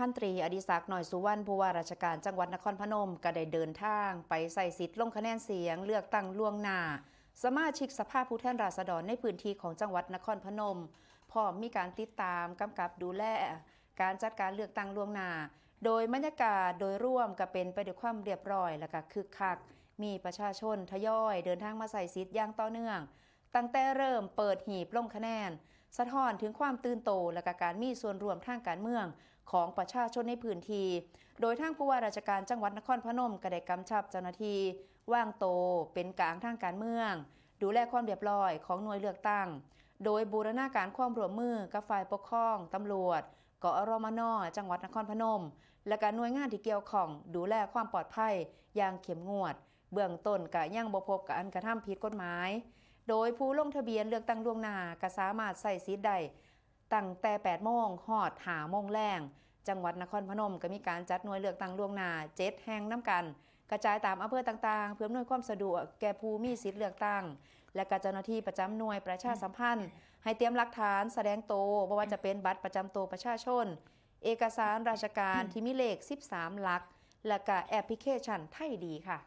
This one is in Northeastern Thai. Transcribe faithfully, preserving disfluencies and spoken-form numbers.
นตรีอดิศักดิ์ น้อยสุวรรณ ผู้ว่าราชการจังหวัดนครพนม ก็ได้เดินทางไปใช้สิทธิ์ลงคะแนนเสียงเลือกตั้งล่วงหน้า สมาชิกสภาผู้แทนราษฎรในพื้นที่ของจังหวัดนครพนม พร้อมมีการติดตามกำกับดูแลการจัดการเลือกตั้งล่วงหน้า โดยบรรยากาศโดยรวมก็เป็นไปด้วยความเรียบร้อย และก็คึกคัก มีประชาชนทยอยเดินทางมาใช้สิทธิ์อย่างต่อเนื่อง ตั้งแต่เริ่มเปิดหีบลงคะแนน สะท้อนถึงความตื่นโต และก็การมีส่วนร่วมทางการเมืองของประชาชนในพื้นที่ โดยทางผู้ว่าราชการจังหวัดนครพนมก็ได้กำชับเจ้าหน้าที่วางโตเป็นกลางทางการเมือง ดูแลความเรียบร้อยของหน่วยเลือกตั้ง โดยบูรณาการความร่วมมือกับฝ่ายปกครอง ตำรวจ กอรมน จังหวัดนครพนม และก็หน่วยงานที่เกี่ยวข้องดูแลความปลอดภัยอย่างเข้มงวด เบื้องต้นก็ยังบ่พบการกระทำผิดกฎหมาย โดยผู้ลงทะเบียนเลือกตั้งล่วงหน้าก็สามารถใช้สิทธิ์ได้ตั้งแต่แปดโมงฮอดห้าโมงแลง จังหวัดนครพนมก็มีการจัดหน่วยเลือกตั้งล่วงหน้าเจ็ดแห่งนำกัน กระจายตามอำเภอต่างๆ เพื่ออำนวยความสะดวกแก่ผู้มีสิทธิ์เลือกตั้ง และก็เจ้าหน้าที่ประจำหน่วยประชาสัมพันธ์ ให้เตรียมหลักฐานแสดงโต บ่ว่าจะเป็นบัตรประจำตัวประชาชน เอกสารราชการที่มีเลขสิบสามหลัก และก็แอปพลิเคชันไทยดีค่ะ